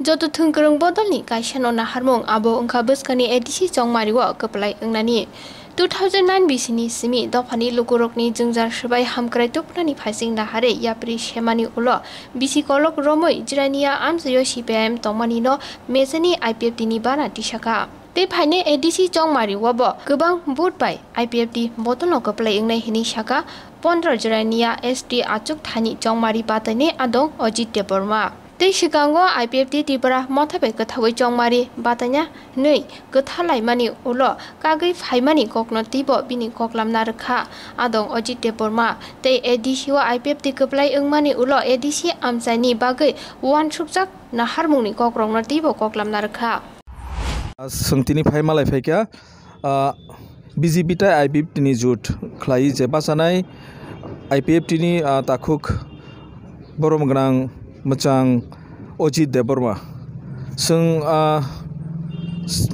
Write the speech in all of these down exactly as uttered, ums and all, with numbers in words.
Joto thwngkwrwng bodolni kaisano naharmung abo wngkha bwskangni A D C chongmario kwplai wngnani. Two thousand nine bisini simi dophani lukurokni jwngjal swbai hamkrai tubunani phaising naharwi yapri semani ulo bisi kolok romwi Jirania amchaio C P I M tongmanino mechani I P F T ni bana tisakha. Tei phainai A D C chongmario bo kwbang vote bai I P F T bodolno kwplai wngnai hwnwi sakha pondro Jirania S T achuk thani chongmari batainai adong Ajit Debbarma. Tei swkango I P F T Tipra Motha bai kwthaui chongmari bataina hwnwi kwtha laimani ulo kagwi phaimani kokno teibo bini koklamna rwkha adong Ajit Debbarma. Tei A D C o I P F T kwplai wngmani ulo A D C amchaini bagwi uansukjak naharmungni kokrokno teibo koklamna rwkha. Swng tini phai malai phaikha, ah, B J P tei I P F T ni jut khlai je bachanai I P F T ni, ah, takhuk borom gwnang mwchang Ajit Debbarma. Swng, ah, s-,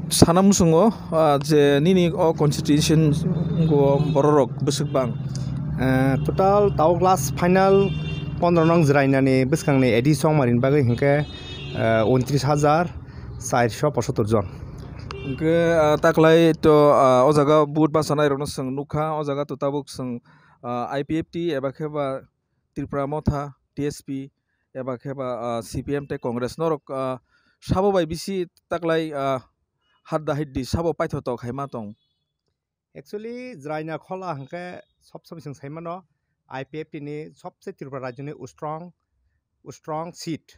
sana muchungo, ah, je nini o constitution o bororok bwswk bang? Ah, total tabuk last final pondro nong jwrainani bwskangni A D C chongmarini bagwi hinkhe, ah, untris hajar chairso pochottor jon. Hwnkhe, ah, taklai to, ah, o jaga vote bachanairokno chwng nukha, o jaga to tabuk chwng, ah, I P F T eba khe ba Tripura Motha, T S P eba khe ba, ah, C P M tei Congress norok, ah, sabo bai bisi taklai, ah, hadda hiddi sabo paithotok hai ma tong. Actually, jwraina khola hwnkhe sob somoi chwng sai mano, I P F T ni sobse Tripura rajyoni strong, strong seat.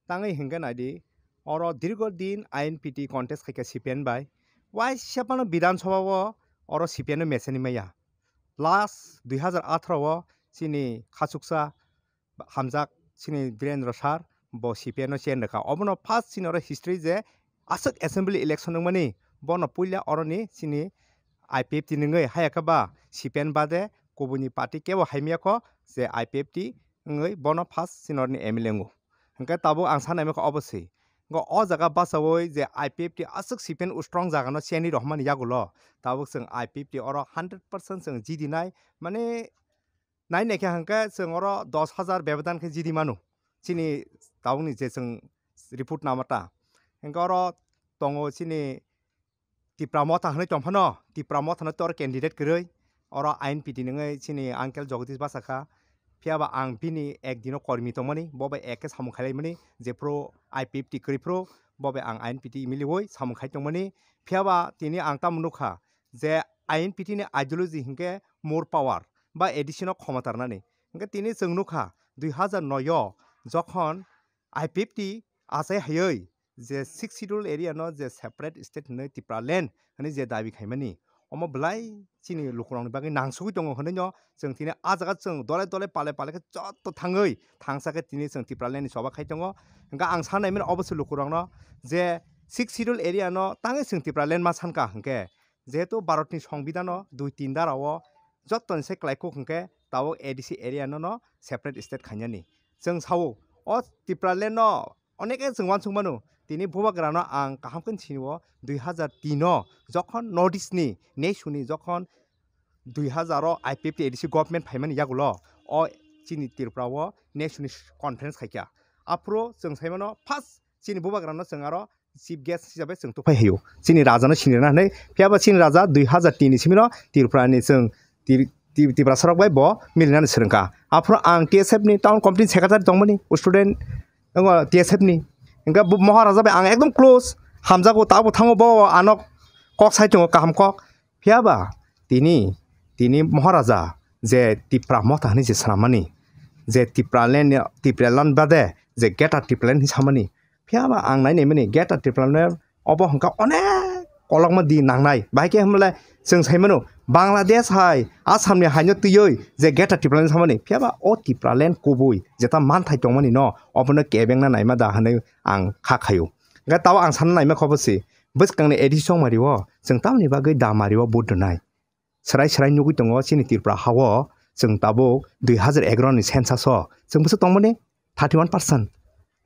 Tangwi hwnkhe naidi, oro dirgo din I N P T contest khaikha C P M bai. Waisa phano Bidhan Sabha o oro C P M no mechani maya. Last dui hazar atharo o chini khachuksa hamjak chini Birendra sir bo C P M no chen rwkha. Obono first chini oro history je aswk assembly election wngmani, bono puila oroni chini I P F T ni wngwi, haya khe ba C P M bade kubuini party kebo haimya kho je I P F T wngwi bono first chini oroni M L A wngo. Hwnkhe tabuk ang sanai mankha obo se. Hwnkhe o jaga bachaui je I P F T aswk C P M strong jaga no cheni rohormani yagulo, tabuk chwng I P F T oro hundred percent chwng jidinai, mane nai naikhe hwnkhe chwng oro dos hajar bebodhan khe jidi mano, chini tabukni je chwng report namata. Hwnkhe oro tongo chini Tipra Motha hwnwi tongphano, Tipra Motha no tor candidate kwrwi, oro I N P T ni wngwi chini uncle Jagadish bachakha. Phiyaba ang bini ek dino kormi tongmani, bo bai ek khe samung khailaimani, jephru I P F T kwrwi phru, bo bai ang I N P T miliui samung khai tongmani. Phiyaba tini ang tamo nukha je I N P T ni ideology hinkhe more power ba A D C no khomota rwnani. Hinkhe tini chwng nukha dui hazar noi o jokhon I P F T achai haiwi je Sixth Schedule area no je separate state hinwi Tipraland hinwi je dabi khaimani, omo belai chini lukurokni bagwi nangsugwi tongo hinwi no chwng tini ah jaga chwng dole dole pale pale khe joto thangwi thangsa khe tini chwng Tipraland ni choba khai tongo. Hwnkhe ang sanai mano obo se lukurokno je Sixth Schedule area no tangwi chwng Tipraland ma sankha hwnkhe, jehetu Bharat ni Songbidan o dui tin dara o joto ni se kwlai kuk hwnkhe tabuk A D C area no no separate state khainani. Chwng sao o Tipraland no onek khe chwng uansuk mano. Tini bubagra no ang kaham khe sini o dui hazar tin o jokhon North East ni nesu ni jokhon dui hazar o I P F T A D C government phaimani yagulo o chini Tripura o nesu ni conference khaikha. Aphuru chwng sai mano first chini bubagra no chwng aro chief guest hisabe chwng tuphai haio. Chini raja no sinirna hinwi, phiyaba chini raja dui hazar tin ni simi no Tripura ni chwng Tri-, Tri-, Tiprasa rok bai bo milinani swrwngkha. Aphuru ang T S F ni town committee secretary tongmani, student wngo T S F ni. Hwnkhe bo Maharaja bai ang ekdom close, hamjago, tabuk thango bo ano kok sai tongo kaham kok. Phiyaba tini, tini Maharaja je Tipra Motha hinwi je swnammani, je Tipraland ni, Tipraland bade je Greater Tipraland hinwi samani, phiyaba ang nai naimani Greater Tipraland obo hwnkha onek kolokma di nangnai. Bahai khe hwnle chwng sai mano Bangladesh hai Assam ni haino twiwi je Greater Tipraland samani, phiyaba o Tipraland kubui jeta manthai tongmani no obono kebengna naima da hinwi ang kha khaio. Hwnkhe tabuk ang sana naima khe obo se, bwskangni A D C chongmari o chwng tamoni bagwi damari o vote rwnai? Swrai swrai nugwi tongo chini Tripura ha o, chwng tabuk dui hazar egaroh ni census o chwng bwswk tongmani thirty one percent.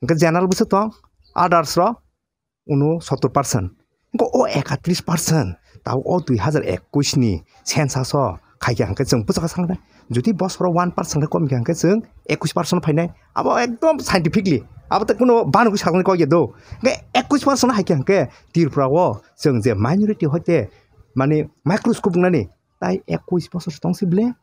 Hwnkhe general bwswk tong, others rok unu sottor percent. Hwnkhe o ekatris percent tabuk o dui hazar ekush ni census o khaikha hwnkhe chwng bwsakha sangnai. Jodi bosoro one percent khe kom kha hwnkhe chwng ekwis percent phainai. Abo ekdom scientifically. Abo tei kuno banogwi saknai kok ya do. Hwnkhe ekwis percent haikha hwnkhe Tripura o chwng je minority hoite mane microscope wngnani tai ekwis bosor se tong si ble.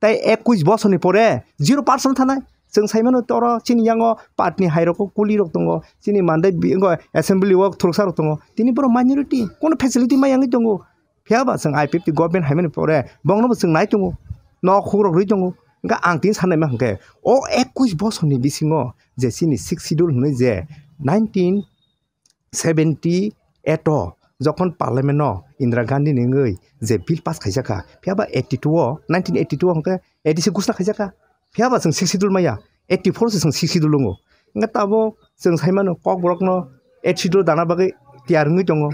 Tai ekwis bosorni pore zero percent thanai. Chwng sai mano toro chini yango patni hai rok kuli rok tongo. Chini mandai bi-, assembly o thuruksa rok tongo. Tini borok minority. Kono facility ma yangwi tongo. Phiya ba chwng I P F T government hai mani pore bongno bo chwng nai tongo. Nok hukrok rwi tongo. Hwnkhe ang tini sanai ma hwnkhe o ekwis bosorni bisingo je chini sixth schedule hwnwi je nineteen seventy eight o jokhon parliament no Indira Gandhi ni wngwi je bill pass khaijak kha, phiya ba eighty two o, nineteen eighty two o hwnkhe A D C ghosna khaijak kha, phiya ba chwng sixth schedule maya, eighty four se chwng sixth schedule wngo. Hwnkhe tabuk chwng sai mano kokborok no eighth schedule dana bagwi tiyar wngwi tongo.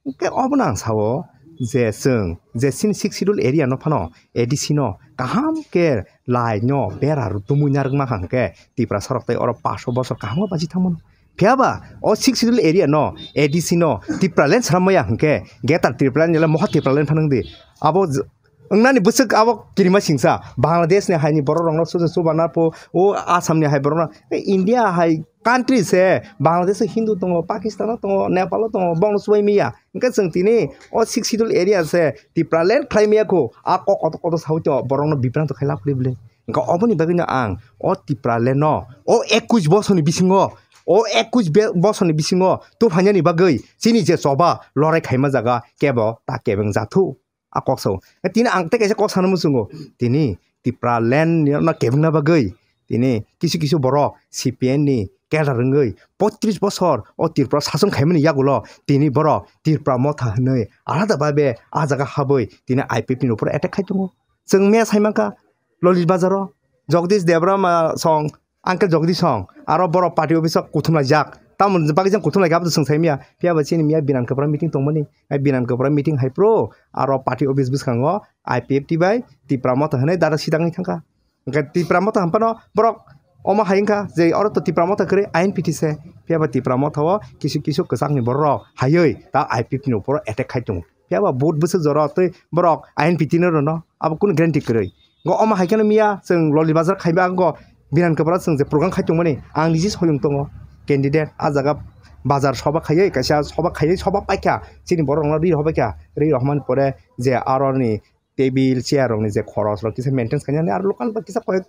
Hwnkhe obono ang sao je chwng je chini sixth schedule area no phano A D C no kaham khe lai no bera tumui narwkma kha hwnkhe Tiprasa rok tei oro paso bosor kaham bachi thangmano. Phiya ba o sixth schedule area no A D C no Tipraland swnam maya hwnkhe Greater Tipraland ni le moha Tipraland phano wngdi. Abo j-, wngnani bwswk abo kirima singsa Bangladesh ni hai ni borok rok no susa suba na po o Assam ni hai borok no India hai country se Bangladesh o Hindu tongo, Pakistan o tongo, Nepal o tongo, bongno subai miya. Hwnkhe chwng tini o sixth schedule area se Tipraland khlai maya kho, a kok kotor kotor saui to borokno bibranto khai lab kwrwi bwle. Hwnkhe oboni bagwino ang o Tipraland no o ekwis bosorni bisingo, o ekwis be-, bosorni bisingo tubuphainani bagwi chini je choba lorai khaima jaga kebo ta kebeng jathuk. A kok sao. Tini ang tei kaisa kok sana muchungo. Tini Tipraland no kebengna bagwi tini kisu kisu borok C P M ni cadre wngwi poitris bosor o Tripura sason khaimani yagulo tini borok Tipra Motha hwnwi alada babe a jaga habwi tini I P F T ni upor attack khai tongo. Chwng mia sai mankha Lolit Bazar o Jagdish Debbarma song Uncle Jagdish song, aro borok party office o kuthum laijak. Tamoni bagwi jang kuthum laijak, abo to chwng sai maya. Phiya ba chini miya Binan Kwpra meeting tongmani. Ai Binan Kwpra meeting hai phuru aro party office bwskango I P F T bai Tipra Motha hwnwi dada sidangwi thangkha. Hwnkhe Tipra Motha hwnphano borok omo hai wngkha je oro to Tipra Motha kwrwi I N P T se. Phiya ba Tipra Motha o kisu kisu kwchangni borok rok haiwi ta I P F T ni upor attack khai tongo. Phiya ba vote bwswk jora tei borok I N P T no rwno, abo kunu guarantee kwrwi. Go omo hai kheno miya chwng Loli Bazar khaiba go Binan Kwpra chwng je program khai tongmani, ang niji soyung tongo candidate, a jaga bazar soba khaiwi kaisa soba khaiwi soba paikha, chini borok rokno ri rw paikha, ri rw hwnmani pore je aroni table chair rokni je khoros rok kisa maintenance khainani aro local ba kisa koi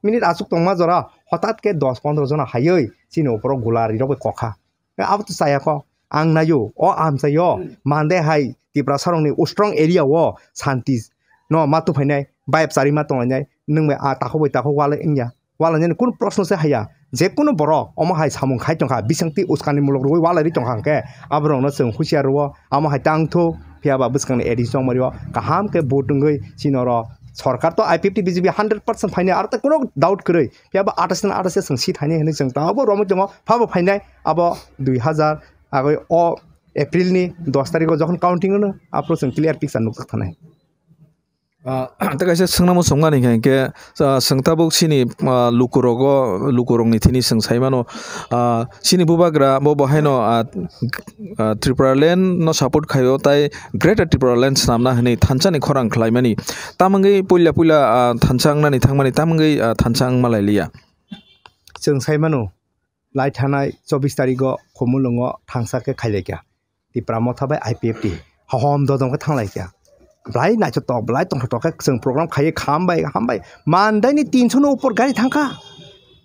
minute aswk tongma jora hotat khe dos pondro jona haiwi chini opor o gula ri rok bai kokha. Abo to chaya kho. Ang naio, o amchaio, mande hai Tiprasa rokni strong area o santi no ma tuphainai, bayap chari ma tonglainai, nwng bai a takhuk bai takhuk walai wngya. Walainani kunu proshno se haya. Je kunu borok omo hai samung khai tongkha, bisingtwi uskani muluk rwui walai ri tongkha hwnkhe, aborokno chwng husiar rwo, amo hai tang thu, phiya ba bwskangni A D C chongmari o kaham khe vote wngwi chini oro sorkar to I P F T B J P hundred percent phainai, aro tei kunu doubt kwrwi. Phiya ba athais ni athais se chwng seat hainai hinwi chwng tabuk romwi tongo. Phabo phainai abo dui hazar agoi o April ni dos tarikh o jokhon counting ono, aphuru chwng clear picture nukjak thanai. Ah, tei kaisa swngnamo swngmani hinkhe, ah, chwng tabuk chini, ah, lukurogo, lukurokni thini chwng sai mano, ah, chini bubagra bo bo haino, ah, ah, Tripura land no support khaio, tai Greater Tripura land swnamna hinwi thansa ni khorang khlaimani. Tamwngwi puila puila, ah, thansa wngnani thangmani, tamwngwi, ah, thansa wngma lai liya. Chwng sai mano, lai thanai chobbish tarikh o Khumulwngo thansa khe khai lai kha. Tipra Motha bai I P F T hohom dodom khe thang lai kha. Belai naithotok, belai tongthotok khe chwng program khaiwi kham bai, ham bai. Mandaini tinsho ni upor gari thang kha.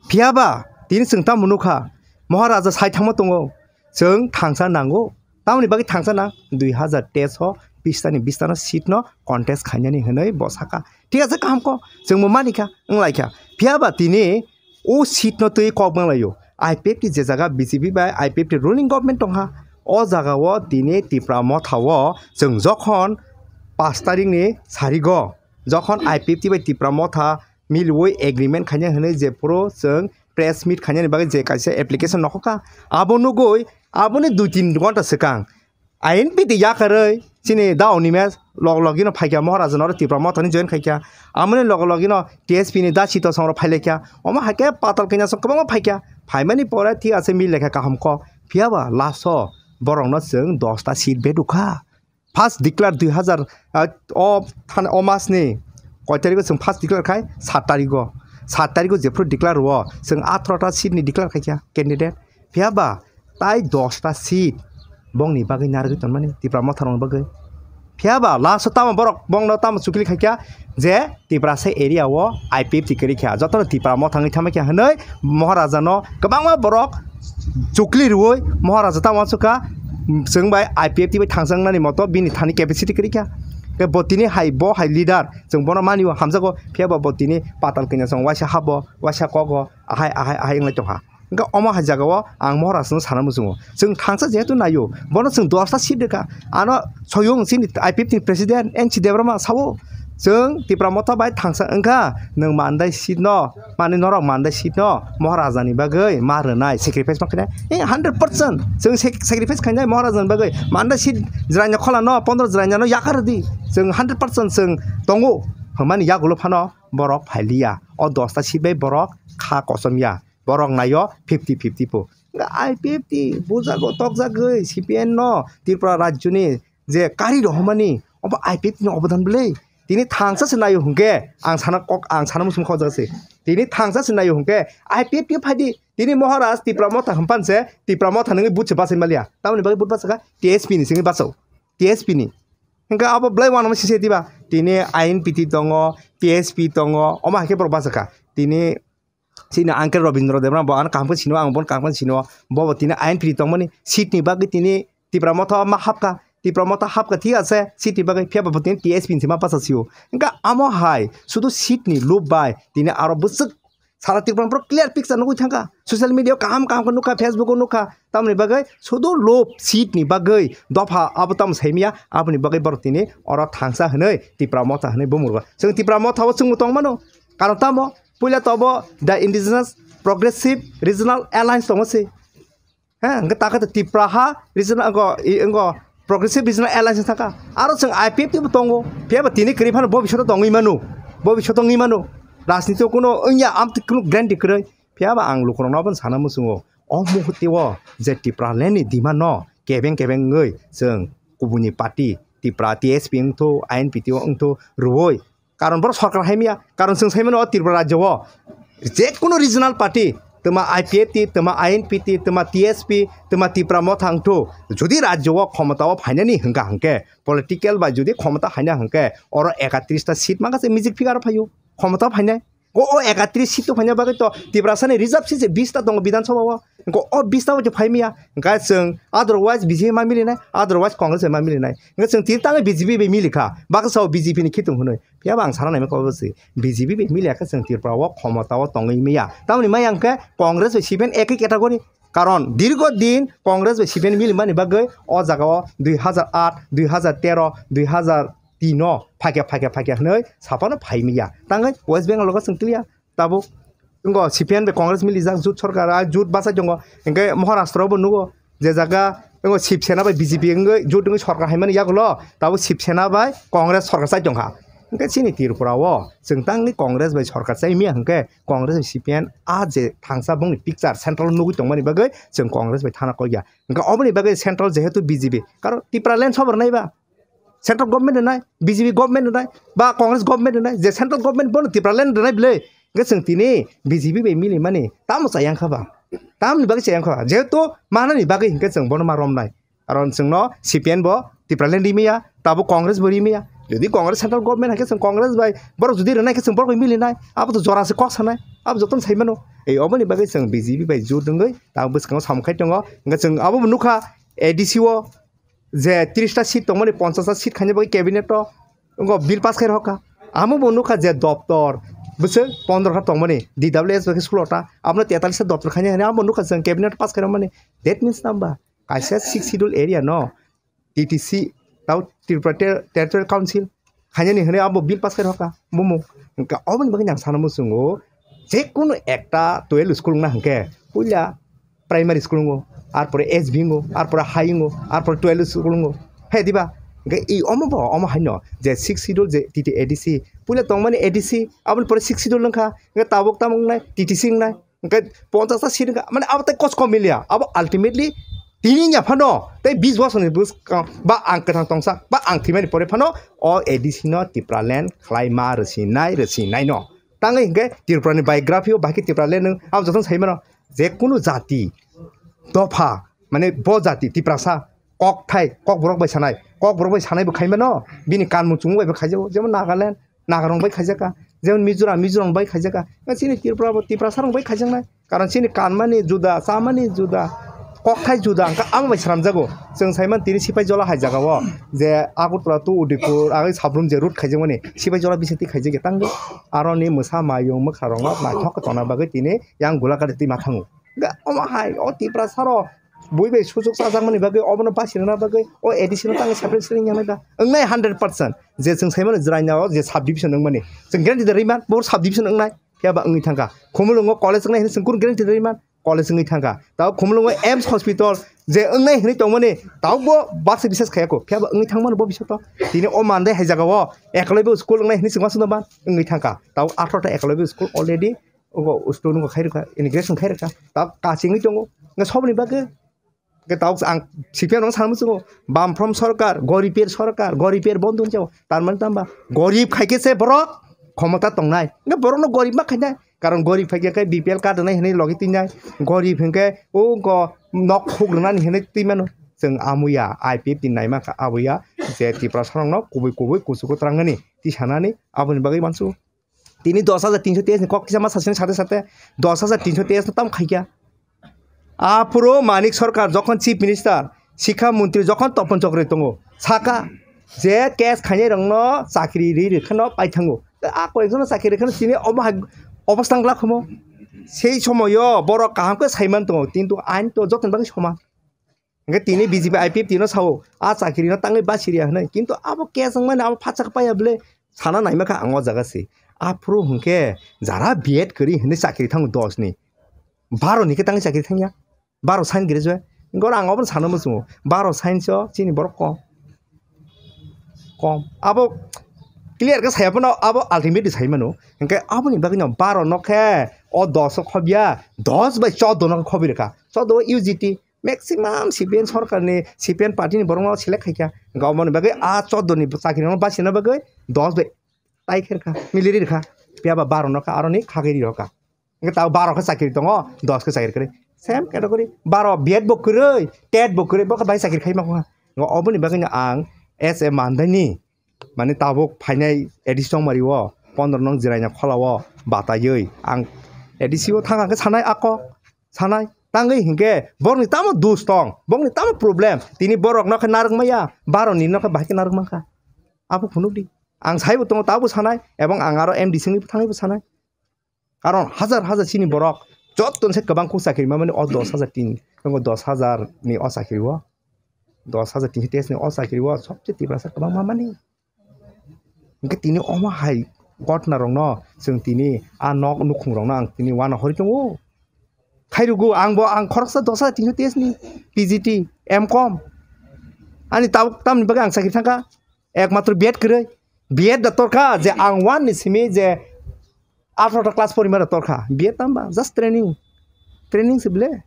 Phiya ba tini chwng tamo nukha, Maharaja sai thangma tongo. Chwng thangsa nango. Tamoni bagwi thangsa nang dui hazar teis o bistani bistano seat no contest khainani hinwi bo sakha. Thik ase, kaham kho, chwngbo manikha, wnglaikha. Phiya ba tini o seat no twi kok banglaio. I P F T je jaga B J P bai I P F T ruling government tongkha, o jaga o tini Tipra Motha o chwng jokhon pash tarikh ni sarigo, jokhon I P F T bai Tipra Motha milwi agreement khaina hinwi jephuru chwng press meet khainani bagwi je kaisa application nokhokha, abo nugwi aboni dui tin ghonta swkang I N P T yakarwi chini da Animesh log logino phaikha, Maharaja no Tipra Motha ni join khaikha, amoni log logino T S P ni da Sito Songro phailaikha, omo haikhe patal kanya song kwbangma phaikha, phaimani pore thik ase mil lekha kaham kho, phiya ba last o borokno chwng dosta seat bedukha. first declare dui hazar, ah, o than-, o mas ni koi tarigo chwng first declare khai? Sat tarigo. Sat tarigo jephru declare rwo, chwng atharo ta seat ni declare khai kha candidate. Phiya ba tai dos ta seat bongni bagwi narwgwi tonmani Tipra Motha rokni bagwi. Phiya ba last o tamo borok bongno tamo chukli khai kha je Tiprasa area o I P F T kwrwi kha, jotono Tipra Motha wngwi thangma kha hwnwi Maharaja no kwbangma borok chukli rwui Maharaja tamo uansukha, chwng bai I P F T bai thangsa wngnani moto bini thani capacity kwrwi kha. Khe bo tini hai, bo hai leader, chwng bono mani o, hamjago, phiya ba bo tini patal kanya song waisa habo, waisa kogo, ahai, ahai, ahai wnglai tongkha. Hwnkhe omo hai jagao ang Maharaj no sana muchungo. Chwng thangsa jehetu naio, bono chwng dos ta seat rwkha. Ano soyung chini I P F T ni president N C Debbarma sao, chwng Tipra Motha bai thangsa wngkha, nwng mandai seat no, mani norok mandai seat no Maharaja ni bagwi ma rwnai, sacrifice ma khainai. Eh, hundred percent chwng sac-, sacrifice khainai Maharaja ni bagwi. Mandai seat Jwraina Khola no, pondro Jwraina no yakar di. Chwng hundred percent chwng tongo. Hwnmani yagulo phano borok phailiya. O dos ta seat bai borok kha kosom ya. Borok naio fifty fifty po. Hwnkhe I P F T bujago tokjagwi C P M no Tripura rajyoni je kari rohormani obo I P F T ni obodan bwle. Tini thangsa se naio hwnkhe ang sana kok, ang sana muchung kok jaga se. Tini thangsa se naio hwnkhe I P F T phaidi. Tini Maharaj Tipra Motha hwnphan se Tipra Motha nungwi but se bachai maliya. Tamoni bagwi but bachakha T S P ni singwi bachao. T S P ni. Hwnkhe abo belai uanama sise diba? Tini I N P T tongo, T S P tongo, omo hai khe borok bachakha. Tini chini uncle Robindra Debbarma bo ano kaham khe sino, ang bono kaham khe sino. Bo bo tini I N P T tongmani seat ni bagwi tini Tipra Motha ma hapkha. Tipra Motha hapkha thik ase, seat ni bagwi phiya bo tini T S P ni se ma bachasio. Hwnkhe amo hai sudu seat ni lob bai tini aro bwswk sara Tripura borok clear picture nugwi thangkha. Social media o kaham kaham khe nukha, Facebook o nukha. Tamoni bagwi sudu lob seat ni bagwi dopha abo tamo saimaya, aboni bagwi borok tini oro thangsa hwnwi Tipra Motha hwnwi bumurgo. Chwng Tipra Motha o chwngbo tongmano. Karon tamo puila tobo the Indigenous Progressive Regional Alliance tongo se. He, hwnkhe takhe to Tipra ha regional, wngko, i, wngko Progressive Regional Alliance thangkha. Aro chwng I P F T bo tongo. Phiya ba tini kwrwi phano bobishoto tongwi mano. Bobishoto wngwi mano. Rajniti o kuno wngya, amtwi kuno guarantee kwrwi. Phiya ba ang lukurokno abono sana muchungo. O muhurte o je Tipraland ni demand no kebeng kebeng wngwi chwng kubuni party Tipra T S P wngthu, I N P T o wngthu rwui Karon borok sorkar hai maya, karon chwng sai mano o Tripura rajyo o je kono regional party, twma I P F T, twma I N P T, twma T S P, twma Tipra Motha wngthu, jodi rajyo o khomota o phainani hwnkha hwnkhe, political bai jodi khomota phaina hwnkhe, oro ekatris ta seat mangkha se magic figure o phaio, khomota o phainai. O, o ekatris seat o phaina bagwi to Tiprasa ni reserve seat se bis ta tongo Bidhan Sabha o. Hwnkhe o bis ta o je phai maya, hwnkhe chwng otherwise B J P ma milinai, otherwise Congress bai ma milinai. Hwnkhe chwng tini tangwi B J P bai milikha, baksa o B J P ni khitung hwnwi. Phiya ba ang sana naimani kok se, B J P bai miliya khe chwng Tripura o khomota o tongwi maya. Tamoni maya hwnkhe Congress bai C P M ekhi category. Karon dirgo din Congress bai C P M mili mani bagwi o jaga o dui hazar aat, dui hazar tero, dui hazar tin o phaikya, phaikya, phaikya hwnwi saphano phai maya. Tangwi West Bengal o chwng kliya. Tabuk wngkha C P M bai Congress milijak jut sorkar, a jut bachai tongo. Hwnkhe Maharashtra o bo nugo je jaga wngkha Shiv Sena bai B J P wngwi jut wngwi sorkar haimani yagulo tabuk Shiv Sena bai Congress sorkar chai tongkha. Hwnkhe chini Tripura o chwng tangwi Congress bai sorkar chai maya hwnkhe Congress bai C P M a je thangsa bongni picture central o nugwi tongmani bagwi chwng Congress bai thana kok ya. Hwnkhe oboni bagwi central jehetu B J P, karon Tipraland sobo rwnai ba? Central government rwnai, B J P government rwnai, ba Congress government rwnai, je central government bono Tipraland rwnai bwle, hwnkhe chwng tini B J P bai mili mani tamo chayang kha ba? Tamoni bagwi chayang kha ba? Jehetu manani bagwi hwnkhe chwng bono ma romnai. Karon chwngno C P M bo Tipraland ri maya, tabuk Congress bo ri maya. Jodi Congress central government hai khe chwng Congress bai borok jodi rwnai khe chwng borok bai milinai, abo to jora se kok sanai, abo jotono sai mano. Ei oboni bagwi chwng B J P bai jut wngwi tabuk bwskango samung khai tongo. Hwnkhe chwng abo bo nukha A D C o je tris ta seat tongmani ponchash ta seat khaina bagwi cabinet o wngkha bill pass khai rwkha. Amo bo nukha je doptor bwswk pondro ta tongmani D W S bai khe sulok ta, abono tetallis ta doptor khaina hwnwi amo nukha chwng cabinet pass khai rwmani. That means namba kaisa six schedule area no T T C tao Tripura Ter-, Territorial Council khainani hwnwi abo bill pass khai rwkha bumung. Hwnkhe oboni bagwi ang sana muchungo, je kono ekta twelve school wngna hwnkhe puila primary school wngo, arpore S B wngo, arpore high wngo, arpore twelve school wngo. He diba? Hwnkhe i omo bo, omo haino je six schedule je T T A D C, puila tongmani A D C, aboni pore six schedule wngkha, hwnkhe tabuk tamo wngnai T T C wngnai, hwnkhe ponchash ta seat wngkha, mane abo tei kosko milia, abo ultimately Tini wngya phano tei bis bosor ni bwskang ba ang kwthang tongsa ba ang thwimani pore phano o A D C no Tipraland khlai ma rwsinai rwsinai no. Tangwi hinkhe Tripura ni biography o bahai khe Tipraland nwng abo jotono sai mano je kunu jati dopha mane bo jati Tiprasa kokthai kokborok bai sanai kokborok bai sanai bo khai mano bini kanmung chumung bai bo khaijago jemon Nagaland Nagarong bai khaijakha, jemon Mizoram, Mizoram bai khaijakha. Chini Tripura bo Tiprasa rong bai khaijaknai. Karon chini kanmani juda, chamani juda, kokthai juda, hwnkhe amo bai sramjago. Chwng saiman tini Sipai Jola hai jaga o, je Agartala to Udaipur, agoi Sabrum je route khaijakmani, Sipai Jola bisingtwi khaijakya tango. Aroni mwsa mayung mwkha rokno naithok tongna bagwi tini yang Golaghat twi ma thango. Hwnkhe omo hai, o Tiprasa rok, bui bai suchuk chajakmani bagwi obono basi rwna bagwi o A D C no tangwi separate sling yangnai da? Wngnai hundred percent. Je chwng saimano Jwraina o je sub division wngmani, chwng guarantee da rwimani, bo sub division wngnai. Phiya ba wngwi thangkha. Khumulwngo college wngnai hwnwi chwng kunu guarantee da rwimani, college wngwi thangkha. Tabo Khumulwngo A I M S hospital je wngnai hwnwi tongmani, tabo bo baksa bisas khaiya kho. Phiya ba wngwi thangmano bo bisoto. Tini o Mandai hai jaga o Eklavya school wngnai hwnwi chwng ma swnamani wngwi thangkha. Tabo atharo ta Eklavya school already ogo stone ogo khai rwkha, inauguration khai rwkha, ta kachingwi tongo. Nga soboni bagwi, hwnkhe tabuk ang C P M no sana muchungo, Bamfront sorkar, Goribir sorkar, Goribir bondhu hinjao. Tar mane tamba, gorib khaikhe se borok khomota tongnai. Hwnkhe borokno gorib ma khainai. Karon gorib khaikhe khe B P L card rwnai hinwi logi twinai. Gorib hinkhe o go nok khuk rwnani hinwi twi mano. Chwng amuya, I P F T ni naima kha abuya, je Tiprasa rokno kubui kubui kuchugo twrangmani, twi sanani, aboni bagwi mansu. Tini dos hajar tinso teis ni kok kisa ma sasini sate sate dos hajar tinso teis no tam khaikya. Aphuru Manik Sarkar jokhon Chief Minister, Sikha Montri jokhon Topon Chokri tongo, saka je case khainai rokno chakri ri rwkhano paithango. A koyekjono chakri rwkhano tini omo hai obostha wngla khomo. Sei somoyo borok kaham khe saiman tongo, kintu ain to jotoni bagwi soman. Hingke tini B J P I P F T no sao, a chakiri no tangwi basiriya hinwi. Kintu abo case wngmani abo phatsa khe paiya bwle sana naima kha ang o jaga se. Aphuru hingke jara B Ed kwrwi hinwi chakiri thango dos ni. Baro ni khe tangwi chakiri thangya. Baro sign graduate. Hingke oro ang obono sana muchungo. Baro sign so chini borok kom. Kom. Abo clear khe saya phano abo ultimately sai mano. Hingke aboni bagwi no baro no khe o dos o khobya, dos bai chordo no khobi rwkha. Chordo o U G T. Maximum C P M sorkarni, C P M party ni borokno select khaikha. Hwnkhe oboni bagwi a chordo ni chakri rokno basina bagwi dos bai tai khe rwkha, miliri rwkha. Phiya ba baro no kha, aroni khagwi ri rokha. Hwnkhe tabuk baro khe chakri tongo, dos khe chakri kwrwi. Same category, baro B Ed bo kwrwi, tet bo kwrwi, bo khe bai chakri khai ma kha. Hwnkhe oboni bagwi no ang as a mandaini Mane tabuk phainai A D C chongmari o pondro nong jwraina khola o bataiwi ang A D C o thang khe sanai ako sanai tangwi hinkhe borokni tamo dos tong, borokni tamo problem, tini borok nokhe narwk maya, baro ni nokhe bahai khe narwk mankha. Abo phunukdi, ang saibo tongo tabuk sanai, ebong ang aro M D C wngwi thangwibo sanai. Karon hajar hajar chini borok jottoni se kwbang kuk chakiri mamani o dos hajar tin, tongo dos hajar ni o chakiri o, dos hajar tinso teis ni o chakiri o sobse Tiprasa kwbang mamani. Hingke tini omo hai gotna rokno chwng tini a nok nukhung rokno ang tini uanahorwi tongo. Khairugo ang bo ang khoroksa dos hajar tinso teis ni P G T, M com. Ani tabuk tamni bagwi ang chakiri thangkha. Ekmatro B Ed kwrwi. B Ed da torkha je ang one ni simi je atharo ta class pori mara torkha. B Ed tamba just training. Training se ble.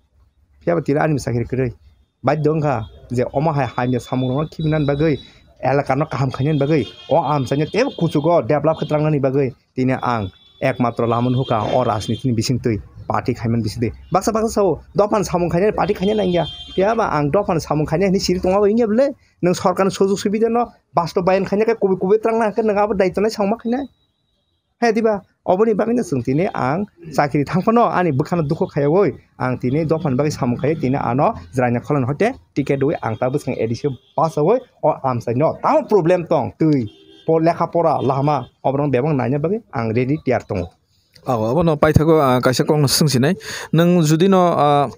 Phiya ba tira ani chakiri kwrwi. Baidyo wngkha je omo hai hamya samung rokno khibinan bagwi elaka no kaham khainani bagwi o amchaino teibo kuchugo develop khe trangnani bagwi tini ang ekmatro lamani hukha o rajniti ni bisingtwi party khaimani bisingtwi. Baksa baksa sao dophani samung khainani party khainani nangya. Phiya ba ang dophani samung khainani hinwi siri tongma bai wngya bwle? Nwng sorkarni sujug subida no bastobayon khaina khe kubui kubui trangna hwnkhe nwng abo daityo nai samung ma khainai? Hai diba? Oboni bagwino chwng tini ang chakri thang phano ani bwkhano dukhu khaiwi ang tini dophani bagwi samung khai tini ano jwraina kholano hoite ticket rwi ang ta bwskang A D C o bachawi o amchaino tamo problem tong twi po lekha pora lama oborok bebak naina bagwi ang ready tiyar tongo. Abo, abono paithago, ah, kaisa kokno swngsinai. Nwng judino, ah,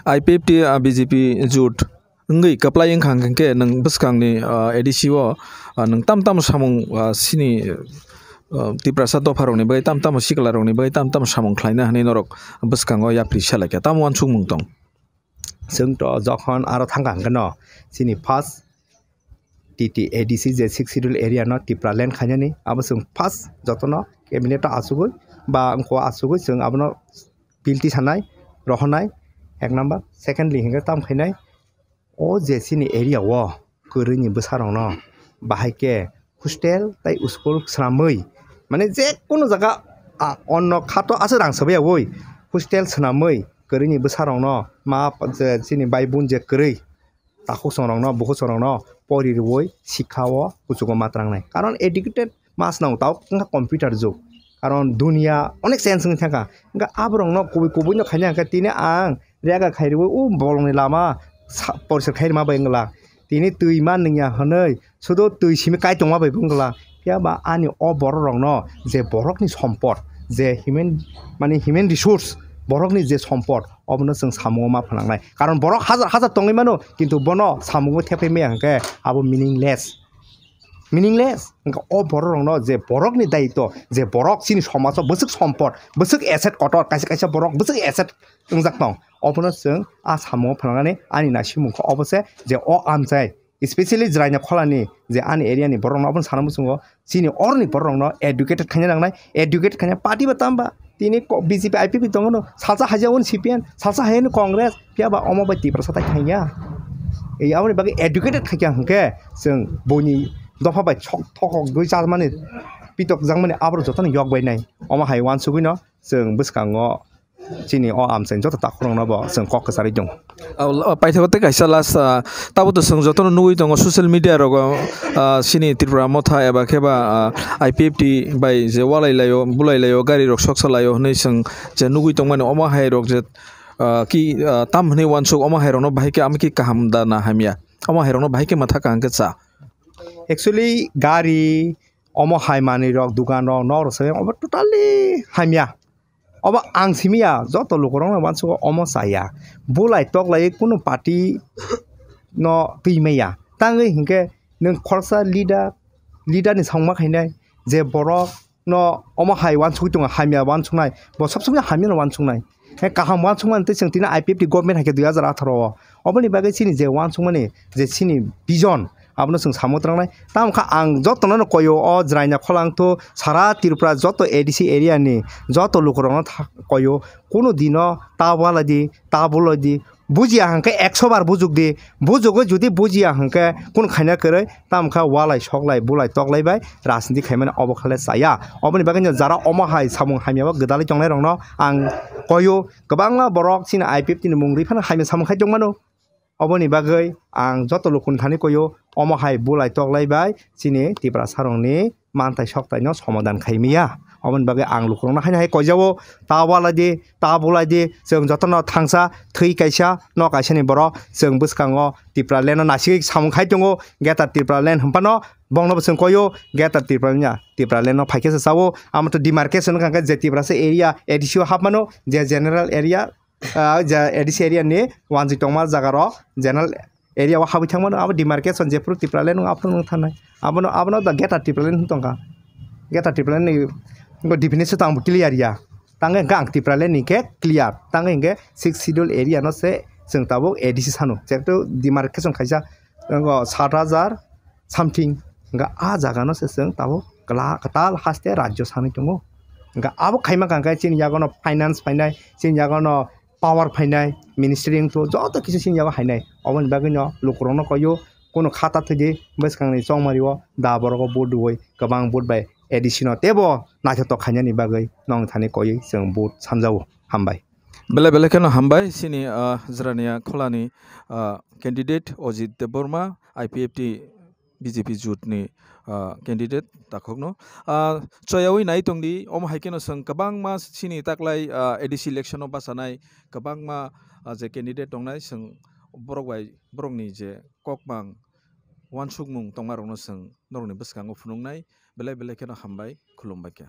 I P F T, ah, B J P jut wngwi kwplai wngkha hwnkhe nwng bwskangni, ah, A D C o, ah, nwng tam tamo samung, ah, sini, ah, Tiprasa dopharokni bagwi tam tamo siklarokni bagwi tam tamo samung khlaina hwnwi norok bwskango yapri se laikha. Tamo uansukmung tong? Chwng to jokhon aro thangkha hwnkhe no chini first T T A D C je Sixth Schedule area no Tipraland khainani abo chwng first jotono cabinet o achugwi ba wngkho achugwi chwng abono bill tisanai rohornai ek number. Secondly hwnkhe tam khainai O je chini area o kwrwini bwsarokno bahai khe hostel tei school swnamwi, mane je kono jaga, a, onno khato aswk rang sabai yaui hostel swnamwi kwrwini bwsarokno ma je chini bai bun je kwrwi takhuk songrokno, bukhuk songrokno pori rwui sikha o kuchugo ma trangnai. Karon educated ma swnam tao wngkha computer jug. Karon dunia onek change wngwi thangkha. Wngkha aborokno kubui kubui no khaina hwnkhe tini ang rega khai rwui o bolongni lama sa-, porisar khai rwma bai wngla. Tini twi ma nungya hwnwi sudo twi simi kai tongma bai wngla. Phiya ba ani o borok rokno je borokni sompot, je human, mane human resource, borokni je sompot, obono chwng samungo ma phnangnai. Karon borok hajar hajar tongwi mano, kintu bono samungo thepai maya hwnkhe abo meaningless. Meaningless. Wngkha o borok rokno je borokni daitw, je borok chini somajo bwswk sompot, bwswk asset kotor, kaisa kaisa borok bwswk asset wngjak tong. Obono chwng a samungo phnangnani ani naisimung kho obo se je o amchai, especially Jwraina Kholani je ani area ni borok rokno obono sana muchungo, chini oroni borok rokno educated khaina nangnai, educated khaina party ba tamba tini ko-, B J P, I P F T tongo no, salsa haja wng C P M, salsa haja wng Congress, phiya ba omo bai Tiprasa tai thangya. Ei aboni bagwi educated khaikha hwnkhe chwng buini dopha bai sok thokok gwi chajmani, pitok jakmani aborok jotono yok bai nai. Omo hai uansugwi no chwng bwskango chini o amchaini joto takhurokno bo chwng kok kwcharwi tongo. O, o, paithago tei kaisa last, ah, tabuk to chwng jotono nugwi tongo social media rogo, ah, chini Tripura Motha eba khe ba, ah, I P F T bai je walai laio, bulai laio, gari rok soksa laio hwnwi chwng je nugwi tongmani omo hai rok je, ah, ki, ah, tam hwnwi uansuk omo hai rokno bahai khe ama ki kaham da na hamya? Omo hai rokno bahai khe mwtha kaham khe cha. Actually, gari, omo hai manwi rok, dukan rok, nok rok se omo totally hamya. Obo ang simi ya, joto lukurokno uansugo omo chaya. Bulai toklai kunu party no twi maya. Tangwi hinkhe nwng khoroksa leader, leader ni songma khainai je borok no omo hai uansugwi tongo, hamya uansuknai, bo sob somoi hamya no uansuknai. He kaham uansukmani tei chwng tini I P F T government hai khe dui hajar atharo o. Oboni bagwi chini je uansukmani je chini vision, abono chwng samung trangnai. Tamo kha ang jotono no koyo o Jwraina Kholangthu sara Tripura joto A D C area ni joto lukurokno tha-, koyo, kunu dino ta walai di, ta bulai di, bujiya hwnkhe ekso bar bujuk di, bujugwi judi bujiya hwnkhe kunu khaina kwrwi, tamo kha walai soklai bulai toklai bai rajniti khaimani obo kha le chaya. Oboni bagwi no jara omo hai samung hamya o gwdalwi tongnai rokno ang koyo, kwbangma borok chini I P F T ni mung rwi phano hamya samung khai tongmano. Oboni bagwi ang joto lukuni thani koyo, omo hai bulai toklai bai chini Tiprasa rokni manthai sokthai no somadan khai maya. Oboni bagwi ang lukurokno haino hai koijao, ta walai di, ta bulai di, chwng jotono thangsa, thwi kaisa, nok kaisa ni borok, chwng bwskango Tipraland no nasigwi samung khai tongo, Greater Tipraland hwnphano bongno bo chwng koyo, Greater Tipraland ya, Tipraland no phaikhe se chao, amo to demarcation wngkha khe je Tiprasa area A D C o hapmano, je general area, ah, ja A D C area ni wanjwi tongma jaga rok general area o habwi thangmano, abo demarcation jephru Tipraland wng aphuru wng thangnai. Abono, abono da Greater Tipraland wng tongkha. Greater Tipraland ni bo definition tang bo clear ya. Tangwi hwnkhe ang Tipraland ni khe clear. Tangwi hwnkhe sixth schedule area no se chwng tabuk A D C sano. Jehetu demarcation khaisa, wngkha sat hajar something. Hwnkhe a jaga no se chwng tabuk kwla-, kwtal haste rajyo sanwi tongo. Hwnkhe abo khaima kha hwnkhe chini yago no finance phainai, chini yago no power phainai, ministry wngthu joto kisa sini yago hainai. Oboni bagwi no lukurokno koyo, kunu khata thwidi bwskangni chongmari o da borok o vote rwui kwbang vote bai A D C no teibo naithotok khainani bagwi nong thani koywi chwng vote sanjao. Hambai. Belai belai kheno hambai chini, ah, Jwraina Kholani, ah, candidate Ojit Debbarma, I P F T B J P jut ni, ah, candidate takhukno. Ah, choyawi nai tongdi, omo hai kheno chwng kwbangma chini taklai, ah, A D C election o bachanai kwbangma, ah, je candidate tongnai, chwng borok bai borokni je kokmang uansukmung tongmarokno chwng norokni bwskango phunuknai. Belai belai kheno hambai, khulumbai khe.